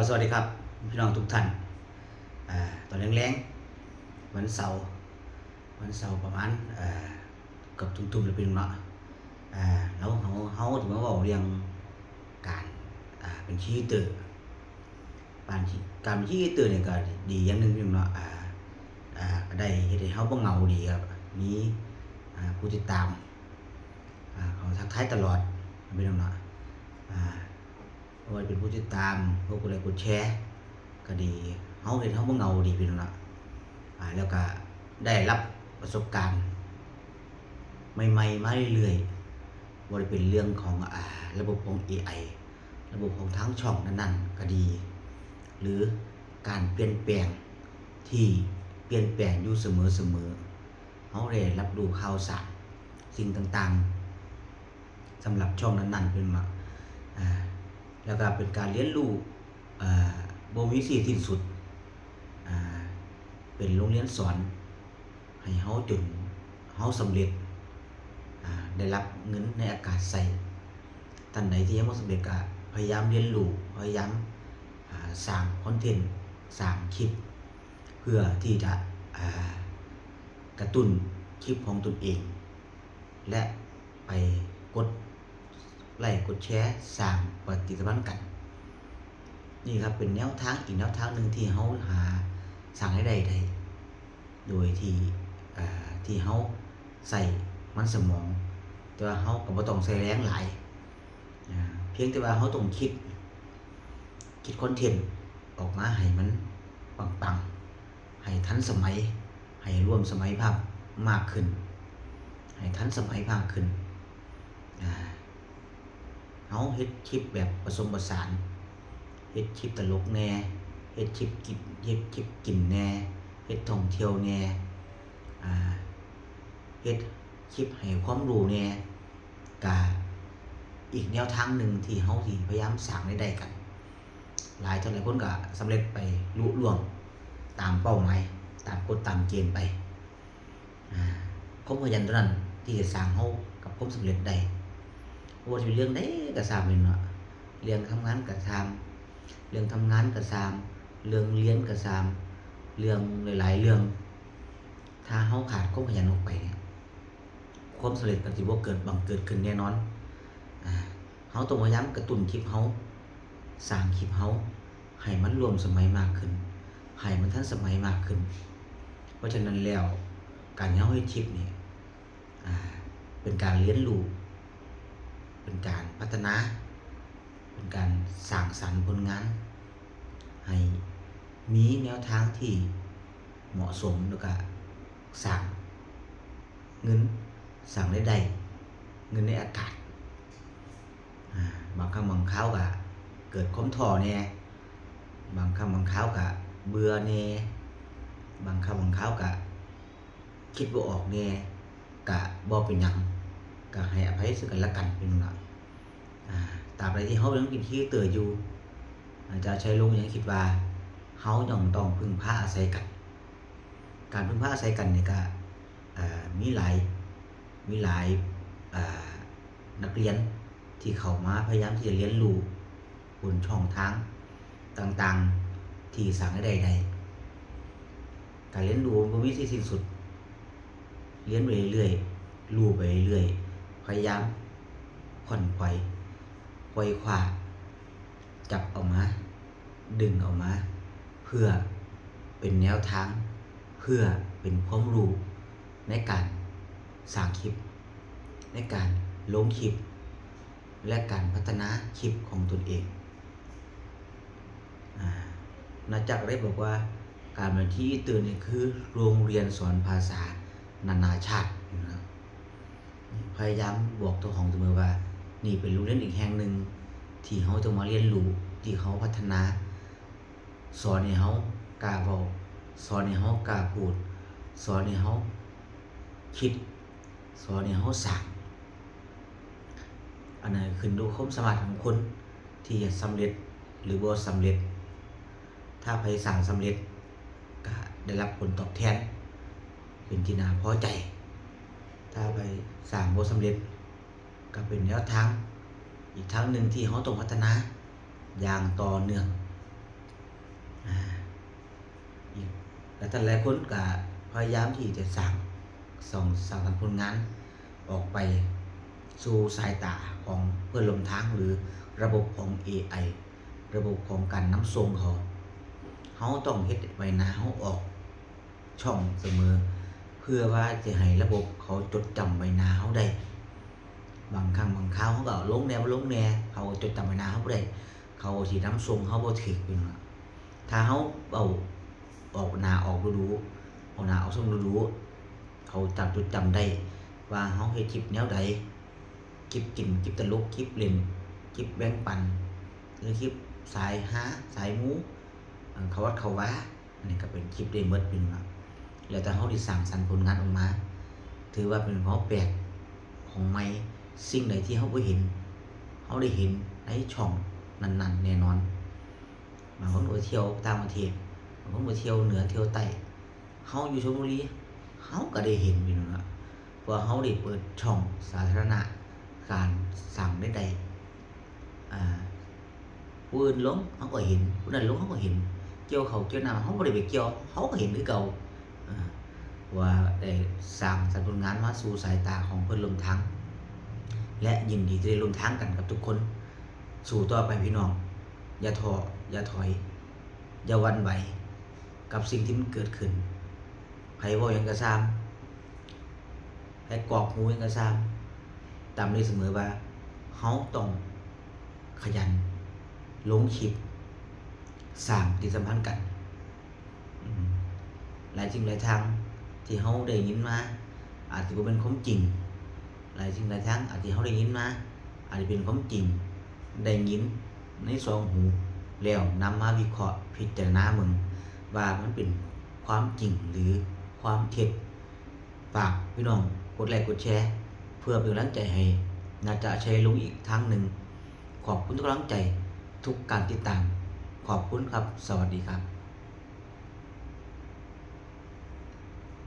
ສະຫວັດດີຄັບ ພີ່ນ້ອງທຸກທ່ານ. ອາ ຕອນແລງໆ ວັນເສົາ ວັນເສົາປະມານ ເອີ ເກືອບທຸ່ມໆ ແລ້ວພີ່ນ້ອງເນາະ. ອາ ເຮົາ ເຮົາ ເຮົາຈະມາເວົ້າເລື່ອງການ ອາ ເປັນຄຣີເອເຕີ ການ ການເປັນຄຣີເອເຕີນີ້ກໍດີຢ່າງໜຶ່ງພີ່ນ້ອງເນາະ. ອາ ອາ ກໍໄດ້ເຮັດໃຫ້ເຮົາບໍ່ເຫງົາດີ ກໍມີ ອາ ຜູ້ຕິດຕາມ ອາ ເຂົາທັກທາຍຕະຫຼອດ ພີ່ນ້ອງເນາະ. ອາ ບໍ່ວ່າຈະເປັນຜູ້ຕິດຕາມ ຜູ້ກົດໄລກົດແຊກໍດີ ເຮົາເຮັດເຮົາບໍ່ເຫງົາດີພີ່ນ້ອງເນາະ. ອາ ແລ້ວກໍໄດ້ຮັບປະສົບການໃໝ່ໆ ມາເລື້ອຍໆ ບໍ່ວ່າຈະເປັນເລື່ອງຂອງ ອາ ລະບົບຂອງເອໄອ ລະບົບຂອງທາງຊ່ອງນັ້ນໆກໍດີ ຫຼື ການປ່ຽນແປງທີ່ປ່ຽນແປງຢູ່ສະເໝີໆ ເຮົາໄດ້ຮັບຮູ້ຂ່າວສານສິ່ງຕ່າງໆ ສຳລັບຊ່ອງນັ້ນໆ ເປັນວ່າ ອາ ແລ້ວກໍເປັນການຮຽນຮູ້ ອາ ບໍ່ມີທີ່ສິ້ນສຸດ ອາ ເປັນໂຮງຮຽນສອນໃຫ້ເຮົາຈົນເຮົາສຳເລັດ ອາ ໄດ້ຮັບເງິນໃນອາກາດໃຊ້. ທ່ານໃດທີ່ຍັງບໍ່ສຳເລັດກໍພະຍາຍາມຮຽນຮູ້ ພະຍາຍາມ ອາ ສ້າງຄອນເທັນ ສ້າງຄລິບ ເພື່ອທີ່ຈະ ອາ ກະຕຸ້ນຄລິບຂອງຕົນເອງ ແລະ ໄປກົດໄລກົດແຊ ສ້າງປະຕິສຳພັນກັນ. ນີ້ຄັບ ເປັນແນວທາງອີກແນວທາງໜຶ່ງທີ່ເຮົາຫາສ້າງລາຍໄດ້ໄດ້ ໂດຍທີ່ ອາ ທີ່ເຮົາໃຊ້ມັນສະໝອງ ແຕ່ວ່າເຮົາກໍບໍ່ຕ້ອງໃຊ້ແຮງຫຼາຍ ອາ ພຽງແຕ່ວ່າເຮົາຕ້ອງຄິດ ຄິດຄອນເທັນອອກມາໃຫ້ມັນປັງໆ ໃຫ້ທັນສະໄໝ ໃຫ້ຮ່ວມສະໄໝພາບມາກຂຶ້ນ ໃຫ້ທັນສະໄໝມາກຂຶ້ນ. ອາ ເຮົາເຮັດຄລິບແບບປະສົມປະສານ ເຮັດຄລິບຕະຫຼົກແດ່ ເຮັດຄລິບກິນ ເຮັດຄລິບກິນແດ່ ເຮັດທ່ອງທ່ຽວແດ່ ອາ ເຮັດຄລິບໃຫ້ຄວາມຮູ້ແດ່ ກະອີກແນວທາງໜຶ່ງທີ່ເຮົາຊິພະຍາຍາມສ້າງລາຍໄດ້ກັນ. ຫຼາຍທ່ານຫຼາຍຄົນກະສຳເລັດໄປລຸລ່ວງຕາມເປົ້າໝາຍ ຕາມກົດຕາມເກນໄປ. ອາ ຄວາມຂະຫຍັນຕົວນັ້ນທີ່ຈະສ້າງເຮົາກັບຄວາມສຳເລັດໄດ້ ບໍ່ວ່າຈະເປັນເລື່ອງໃດກໍຊ່າງແມ່ນເນາະ ເລື່ອງທຳງານກໍຊ່າງ ເລື່ອງທຳງານກໍຊ່າງ ເລື່ອງຮຽນກໍຊ່າງ ເລື່ອງຫຼາຍໆເລື່ອງ ຖ້າເຮົາຂາດຄວາມຂະຫຍັນອອກໄປນີ້ ຄວາມສຳເລັດກໍຊິບໍ່ເກີດບັງເກີດຂຶ້ນແນ່ນອນ. ອາ ເຮົາຕ້ອງພະຍາຍາມກະຕຸ້ນຄລິບເຮົາ ສ້າງຄລິບເຮົາໃຫ້ມັນຮ່ວມສະໄໝມາກຂຶ້ນ ໃຫ້ມັນທັນສະໄໝມາກຂຶ້ນ. ເພາະສະນັ້ນແລ້ວ ການທີ່ເຮົາເຮັດຄລິບນີ້ ອາ ເປັນການຮຽນຮູ້ ເປັນການພັດທະນາ ເປັນການສ້າງສັນຜົນງານ ໃຫ້ມີແນວທາງທີ່ເໝາະສົມ ແລ້ວກະສ້າງເງິນ ສ້າງລາຍໄດ້ ເງິນໃນອາກາດ. ອາ ບາງຄັ້ງບາງຄາວກະເກີດຄວາມທໍ້ແດ່ ບາງຄັ້ງບາງຄາວກະເບື່ອແດ່ ບາງຄັ້ງບາງຄາວກະຄິດບໍ່ອອກແດ່ ກະບໍ່ເປັນຫຍັງ ກະໃຫ້ອະໄພເຊິ່ງກັນແລະກັນ ເປັນຫຍັງ. ອາ ຕາບໃດທີ່ເຮົາຍັງເປັນຄຣີເອເຕີຢູ່ ອາຈານໄຊລົງຍັງຄິດວ່າເຮົາຍັງຕ້ອງເພິ່ງພາອາໄສກັນ. ການເພິ່ງພາອາໄສກັນນີ້ກະ ເອີ ມີຫຼາຍ ມີຫຼາຍ ເອີ ນັກຮຽນທີ່ເຂົ້າມາພະຍາຍາມທີ່ຈະຮຽນຮູ້ບົນຊ່ອງທາງຕ່າງໆທີ່ສ້າງລາຍໄດ້ໄດ້. ການຮຽນຮູ້ບໍ່ມີທີ່ສິ້ນສຸດ ຮຽນໄປເລື້ອຍໆ ຮູ້ໄປເລື້ອຍໆ ພະຍາຍາມຂວນຂວາຍ ໄຂວ່ຄວ້າ ຈັບເອົາມາ ດຶງເອົາມາ ເພື່ອເປັນແນວທາງ ເພື່ອເປັນຄວາມຮູ້ໃນການສ້າງຄລິບ ໃນການລົງຄລິບ ແລະ ການພັດທະນາຄລິບຂອງຕົນເອງ. ອາ ນາຈັກໄດ້ບອກວ່າ ການເປັນຄຣີເອເຕີນີ້ຄືໂຮງຮຽນສອນພາສານານາຊາດນະ. ພະຍາຍາມບອກເຈົ້າຂອງສະເໝີວ່າ ນີ້ເປັນໂຮງຮຽນອີກແຫ່ງໜຶ່ງທີ່ເຮົາຈະມາຮຽນຮູ້ ທີ່ເຮົາພັດທະນາ ສອນໃຫ້ເຮົາກ້າເວົ້າ ສອນໃຫ້ເຮົາກ້າພູດ ສອນໃຫ້ເຮົາຄິດ ສອນໃຫ້ເຮົາສ້າງ. ອັນນັ້ນຂຶ້ນຢູ່ຄວາມສາມາດຂອງຄົນທີ່ຈະສຳເລັດ ຫຼື ບໍ່ສຳເລັດ. ຖ້າໃຜສ້າງສຳເລັດ ກະໄດ້ຮັບຜົນຕອບແທນເປັນທີ່ໜ້າພໍໃຈ. ຖ້າໃຜສ້າງບໍ່ສຳເລັດ ກະເປັນແນວທາງອີກທາງໜຶ່ງທີ່ເຮົາຕ້ອງພັດທະນາຢ່າງຕໍ່ເນື່ອງ. ອີກ ແລະ ທ່ານຫຼາຍຄົນກະພະຍາຍາມທີ່ຈະສ້າງ ສ້າງ ສ້າງສຳຜົນງານອອກໄປສູ່ສາຍຕາຂອງເພື່ອນຮ່ວມທາງ ຫຼື ລະບົບຂອງເອໄອ ລະບົບຂອງການນຳສົ່ງເຂົາ. ເຮົາຕ້ອງເຮັດໃບໜ້າເຮົາອອກຊ່ອງສະເໝີ ເພື່ອວ່າຈະໃຫ້ລະບົບເຂົາຈົດຈຳໃບໜ້າເຮົາໄດ້. ບາງຄັ້ງບາງຄາວເຮົາກໍລົງແດ່ບໍ່ລົງແດ່ ເຂົາຈົດຈຳໃບໜ້າເຮົາບໍ່ໄດ້ ເຂົາຊິນຳສົ່ງເຮົາບໍ່ຖືກ ເປັນວ່າ ຖ້າເຮົາເວົ້າອອກໜ້າອອກດູໆ ອອກໜ້າອອກຊ່ອງດູໆ ເຂົາຈະຈົດຈຳໄດ້ວ່າເຮົາເຮັດຄລິບແນວໃດ ຄລິບກິນ ຄລິບຕະຫຼົກ ຄລິບຫຼິ້ນ ຄລິບແບ່ງປັນ ຫຼື ຄລິບສາຍຮາ ສາຍມູ ເອີ ເຂົ້າວັດເຂົ້າວາ ອັນນີ້ກໍເປັນຄລິບໄດ້ໝົດ ເປັນວ່າ ແລ້ວແຕ່ເຮົາໄດ້ສ້າງສັນຜົນງານອອກມາ ຖືວ່າເປັນຂອງແປກ ຂອງໃໝ່ ສິ່ງໃດທີ່ເຮົາບໍ່ເຫັນ ເຮົາໄດ້ເຫັນໃນຊ່ອງນັ້ນໆແນ່ນອນ. ບາງຄົນກໍໄປທ່ຽວຕ່າງປະເທດ ບາງຄົນໄປທ່ຽວເໜືອທ່ຽວໃຕ້ ເຮົາຢູ່ຊົນບຸລີ ເຮົາກໍໄດ້ເຫັນຢູ່ນັ້ນລະ ເພາະເຮົາໄດ້ເປີດຊ່ອງສາທາລະນະ ການສ້າງລາຍໄດ້ ອ່າ ຜູ້ອື່ນລົງເຮົາກໍເຫັນ ຜູ້ນັ້ນລົງເຮົາກໍເຫັນ ກ່ຽວເຂົ້າກ່ຽວນ້ຳ ເຮົາບໍ່ໄດ້ໄປກ່ຽວ ເຮົາກໍເຫັນຄືເກົ່າ ເພາະວ່າໄດ້ສ້າງສັນຜົນງານມາສູ່ສາຍຕາຂອງເພື່ອນຮ່ວມທາງ ແລະ ຍິນດີທີ່ໄດ້ຮ່ວມທາງກັນກັບທຸກຄົນ. ສູ້ຕໍ່ໄປພີ່ນ້ອງ ຢ່າທໍ້ ຢ່າຖອຍ ຢ່າຫວັ່ນໄຫວກັບສິ່ງທີ່ມັນເກີດຂຶ້ນ. ໃຜເວົ້າຫຍັງກໍຊ່າງ ໃຜກອກຫູຫຍັງກໍຊ່າງ ຈຳໄດ້ສະເໝີວ່າ ເຮົາຕ້ອງຂະຫຍັນລົງຄລິບ ສ້າງປະຕິສຳພັນກັນ. ອືມ ຫຼາຍສິ່ງຫຼາຍທາງທີ່ເຮົາໄດ້ຍິນມາ ອາດຈະບໍ່ແມ່ນຄວາມຈິງ, ຫຼາຍສິ່ງຫຼາຍທາງອາດທີ່ເຮົາໄດ້ຍິນມາ ອາດຈະເປັນຄວາມຈິງ, ໄດ້ຍິນໃນສອງຫູ ແລ້ວນຳມາວິເຄາະພິຈາລະນາເບິ່ງວ່າມັນເປັນຄວາມຈິງ ຫຼື ຄວາມເທັດ. ຝາກພີ່ນ້ອງກົດໄລກົດແຊ ເພື່ອເປັນກຳລັງໃຈໃຫ້ນາຈະໄຊລຸງອີກທາງໜຶ່ງ. ຂອບຄຸນທຸກກຳລັງໃຈ, ທຸກການຕິດຕາມ. ຂອບຄຸນຄັບ. ສະຫວັດດີຄັບ.